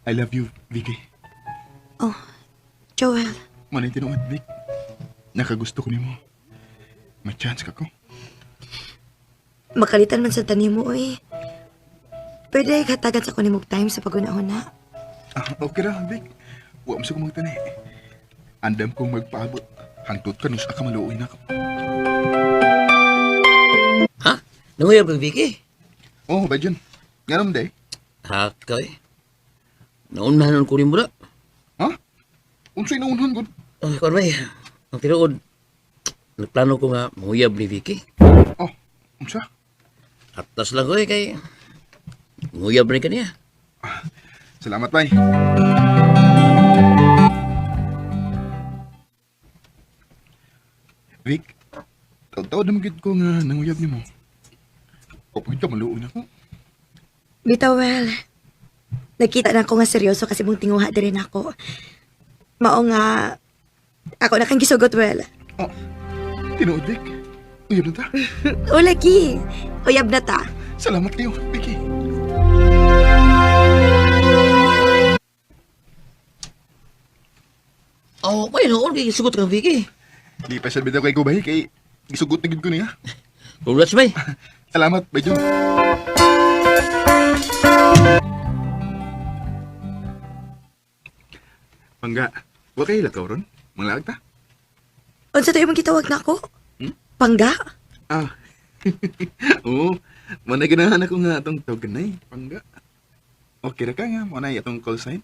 I love you, Vicky. Oh, Joel. Manay tinuod, Vic. Nakagusto ko nimo. May chance ka ko. Makalitan man sa tanim mo, oy. Pwede katagan sa kunin time sa pagunahon na. Ah, okay ra, Vic. Wa mo sa kumang tanay. Andam kong magpaabot. Hangtod ka nung sa kamaluoy na ko. Ha? Nanguyab kag Vicky? Oh, ba dyan? Nga naman day? Ha, kay. Naunhan ko rin mo na. Ha? Unsay naunhan gud? Ay, kuwan bay. Ang tinuod, nagplano ko nga manguyab ni Vicky. Oh, unsa? Atas lang ko eh, kay manguyab rin kaniya. Salamat, bay. Vic, taon-taon naman gid ko nga nanguyab nimo. Kapag ka maluoy na ko. Bitaw, well. Nakita na ko nga seryoso kasi mong tinguha din ako. Mao nga, ako na kang gisugot, well. Oh, tinuod, Vic. Uyab na ta. O, lagi. Uyab na ta. Salamat kayo, Vicky. Oh, may noon kay sugot kang Vicky. Di pa siya bitaw kay Gubay, kay gisugot na gid ko niya. Congrats bay. Salamat, Bay Jun. Pangga, wa kay lakaw ron? Manglaag ta? Unsa to imong gitawag na ako? Hmm? Pangga? Ah. Oo. Mo na ganahan ako nga atong tawag na eh, Pangga. Okay ra ka nga, mo na atong call sign.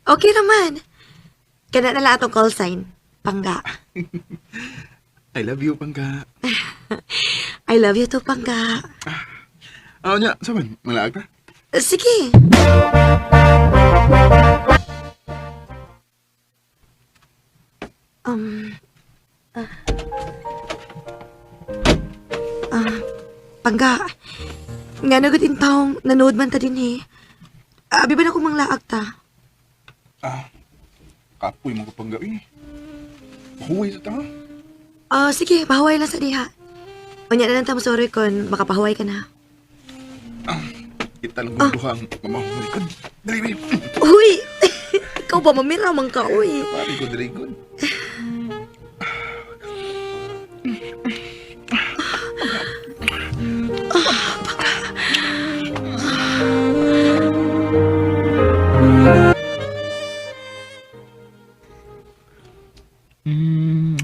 Okay naman. Kana na lang atong call sign. Pangga. I love you, Pangga. I love you too, Pangga. Ah, nya, saban, manglaag ta? Sige. Um, ah, ah, Pangga, nga nagod in taong nanood man ta din eh. Abi ba na kung manglaag ta? Ah, kapoy mo ko Pangga eh. Huway sa ta. Ah, sige, pahuway lang sa diha. Unya na lang ta mo sorry kon makapahuway ka na. Kita lang kong duha ang mamahuloy ko. Dali, dali. Uy! Ikaw ba mamira man ka, uy. Pari ko, dali ko. Mm.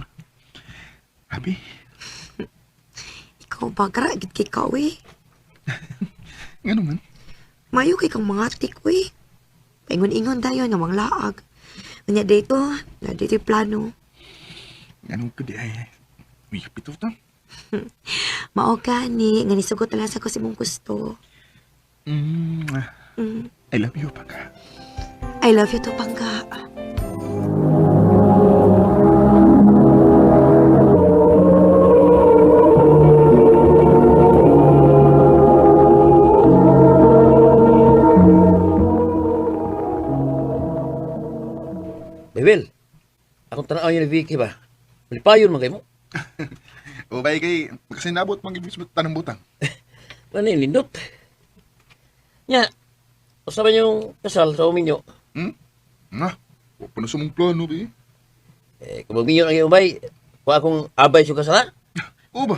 Happy? Ikaw ba, gara, gid kay ka, uy. Nga naman. Mayo kay kang mga tik, uy. Paingon-ingon tayo nga manglaag. Unya dito, na dito yung plano. Nga ko di ay. Uy, pito ta. Mao ka ni, nga nisugot na lang sa ko si mong gusto. Mm. Mm. I love you, Pangga. I love you too, Pangga. Bebel, akong tanaw ni Vicky ba? Malipayon man kay mo. O bay kay makasinabot man gid mismo tanang butang. Ano yung lindot? Nya, usa ba yung kasal sa uminyo? Hmm? Na, wa pa na sa mong plano bi. Eh, kung magminyo ang iyong bay, kuha akong abay sa kasal ha? Oo ba?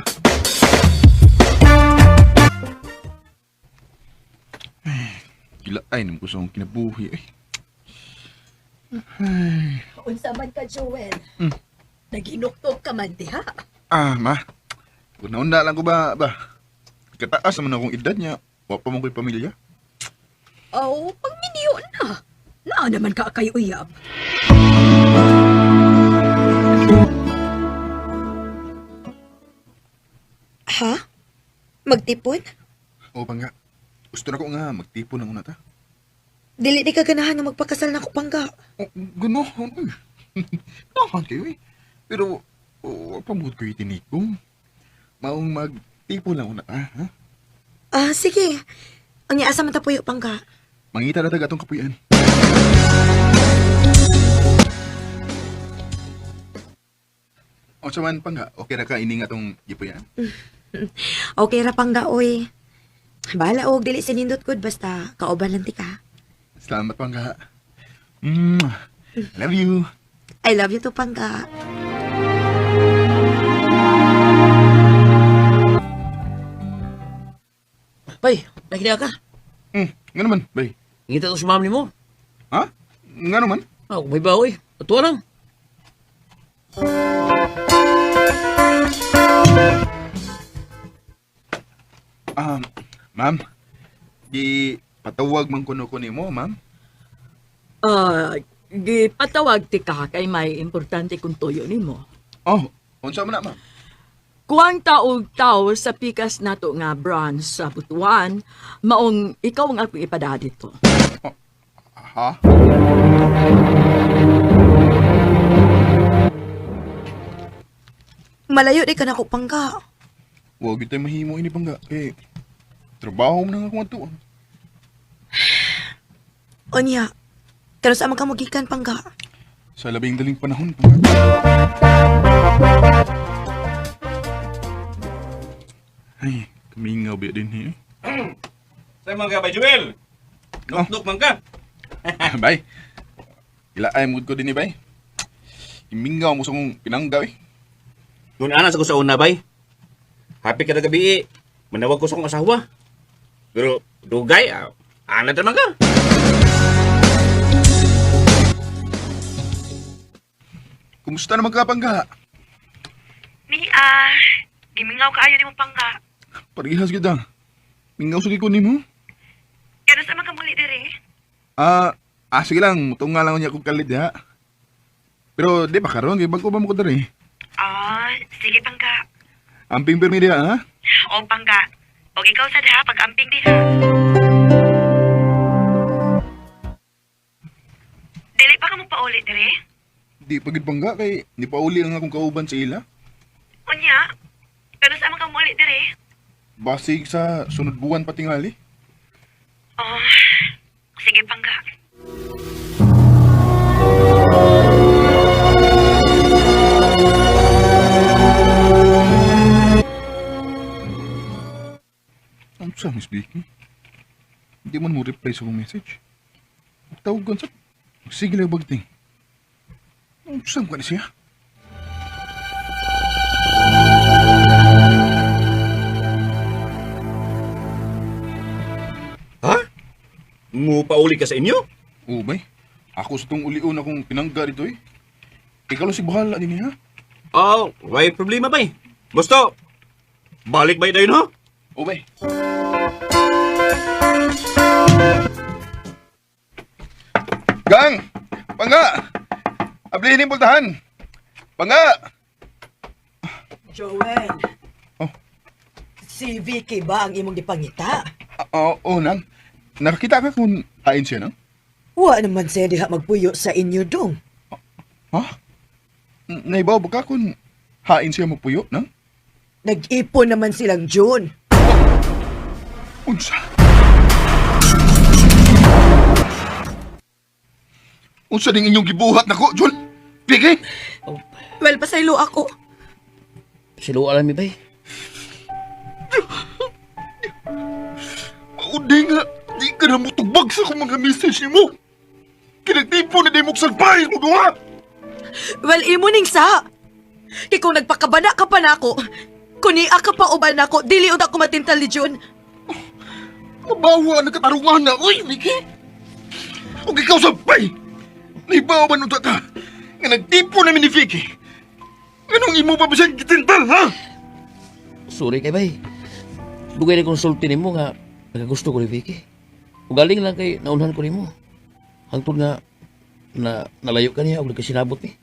Ay, gila ay naman ko sa akong kinabuhi eh. Ay. Unsa man ka, Joel? Naginuktok ka man diha. Ah, ma. Una-una lang ko ba, ba? Kataas naman akong edad niya. Wa pa man ko'y pamilya. Oh, pagminyo na. Naa naman ka kay uyab. Ha? Magtipon? Oo, Pangga. Gusto na ko nga magtipon ang una ta. Dili di ka ganahan nga magpakasal na ko, Pangga. Oh, ganahan eh. Ganahan kayo eh. Pero, oh, pamud ko itinikom. Maong magtipon lang una ta, ha? Ah, sige. Unya asa man ta puyo, Pangga. Mangita na taga atong kapuyan. O sa man, Pangga, okay ra ka ini nga atong gipuyan? Okay ra, Pangga, oy. Bahala og dili sinindot gud basta kauban lang ti ka. Salamat, Pangga. I love you. I love you too, Pangga. Bay, nakita ka. Nga naman, bay. Ngita to sa ma'am nimo. Ha? Nga naman? Ako may bawi. Ato lang. Ma'am, di patawag man kuno ko nimo, ma'am. Ah, gipatawag ti ka kay may importante kung tuyo nimo. Oh, unsa man na, ma'am? Kuwang taog tao sa pikas nato nga branch sa Butuan, maong ikaw ang akong ipada dito. Ha? Malayo di ka na ko, Pangga. Huwag tayo mahimo ini, Pangga. Eh, trabaho mo na nga kung ato. Unya, pero sa mga kamugikan, Pangga. Sa labing daling panahon, Pangga. Ay, kamingaw ba din eh. Sa man ka ba, Joel? Oh. Nuknuk man ka. Bay. Ilaay mood ko din eh, bay. Imingaw mo sa kong pinanggaw eh. Nung ana sa ko sa una, bay. Happy ka na gabi eh. Manawag ko sa kong asawa. Pero dugay, ana ta man ka. Kumusta naman ka, Pangga? Mia, gimingaw kaayo nimo, Pangga. Parehas kita. Mingaw sa ko nimo. Kano sa mga muli dire? Sige lang, mutunga lang niya kong kalit ha. Pero di ba karon kay bago ba mo ko diri? Sige, Pangga. Amping permi diha ha. O, Pangga. Og ikaw sad ha, pag-amping diha. Dili pa ka mo pauli dire? Di pa gid Pangga kay ni pauli lang akong kauban sa ila. Unya, kano sa mga muli dire? Basig sa sunod buwan patingali. Oh, sige, Pangga. Ano sa Miss Vicky? Hindi man mo reply sa akong message. Tawag ko sa... Sige lang bagting. Ano sa ka na siya? Ha? Mupauli ka sa inyo? Oo, bay. Ako sa tong ulion akong pinangga dito eh. Ikaw lang si bahala din ha? Oh, way problema, bay. Basta, balik bay dayon, ha? Oo, bay. Gang! Pangga! Ablihin yung pultahan! Pangga! Joel. Oh. Si Vicky ba ang imong gipangita? Oo, oh, nang. Nakakita ka kung hain siya, nang? Wa naman siya diha magpuyo sa inyo dong. Ha? Naibaw ba ka kung hain siya magpuyo, nang? Nag-ipon naman silang June. Unsa? Unsa ding inyong gibuhat nako, John? Pigi! Oh, Well, pasaylo ako. silo alam mi bay. Maudi nga, di ka na mutubag sa akong mga message nimo. Kinagtipo na di mo salbahe mo duha! Well, imo ning sa. Kay kung nagpakabana ka pa nako, kunia ka pa uban nako, dili unta ko matintal ni June. Mabawa na katarungan na, uy, Vicky! Ug ikaw sabay! Naibaw ba nung ka? Nga nagtipo namin ni Vicky. Anong imo pa ba siyang gitintal, ha? Sorry kay bay. Dugay na konsulti nimo nga nagagusto ko ni Vicky. Ugaling lang kay naunhan ko nimo. Hangtod nga na nalayo ka niya og nagkasinabot ni.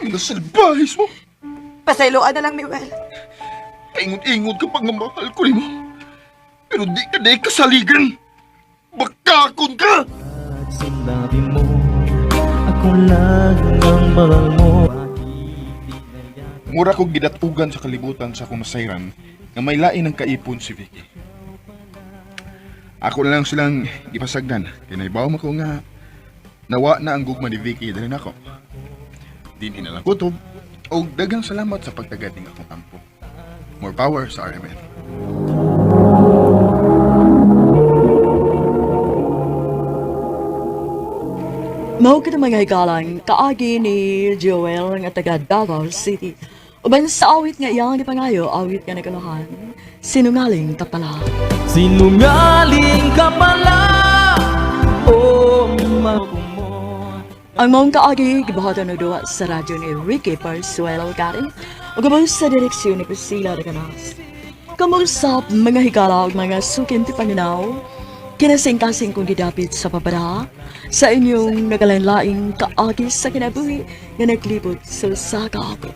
Nasalbahis mo! Pasayloan na lang, Miwel. Kaingot-ingot ka pag mamahal ko nimo. Pero di ka di kasaligan. Bakakon ka! At sinabi mo, ako lang ang mahal mo. Mura kong gidatugan sa kalibutan sa akong nasayran nga may lain ng kaipon si Vicky. Ako na lang silang gipasagdan. Kinaibaw mo ko nga nawa na ang gugma ni Vicky dali nako. Dinhi na lang kutob og daghang salamat sa pagtagad ning akong ampo. More power sa RMN. Mao kita mga higalang kaagi ni Joel nga taga Davao City. Uban sa awit nga iyang gipangayo, awit nga nagkalahan, "Sinungaling Ka Pala." Sinungaling ka pala. Oh, mo. Ang maong kaagi gibuhatan og duwa sa radyo ni Ricky Parsuelo Gary ug ubos sa direksyon ni Priscilla de Canas. Kamusap mga higala ug mga sukin ti paminaw, kinasing-kasing kong gidapit sa babara sa inyong nagalain-laing kaagi sa kinabuhi nga naglibot sa usa ka awit.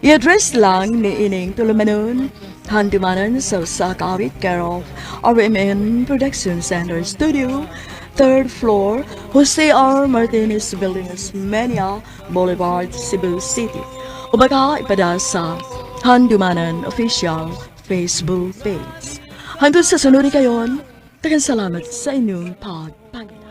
I-address lang ni ining tulumanon, Handumanan sa usa ka awit, care of RMN Production Center Studio, third floor, Jose R. Martinez Building, Osmeña Boulevard, Cebu City. O baka ipada sa Handumanan Official Facebook page. Hangtod sa sunod kayon, daghang salamat sa inyong pagpaminaw.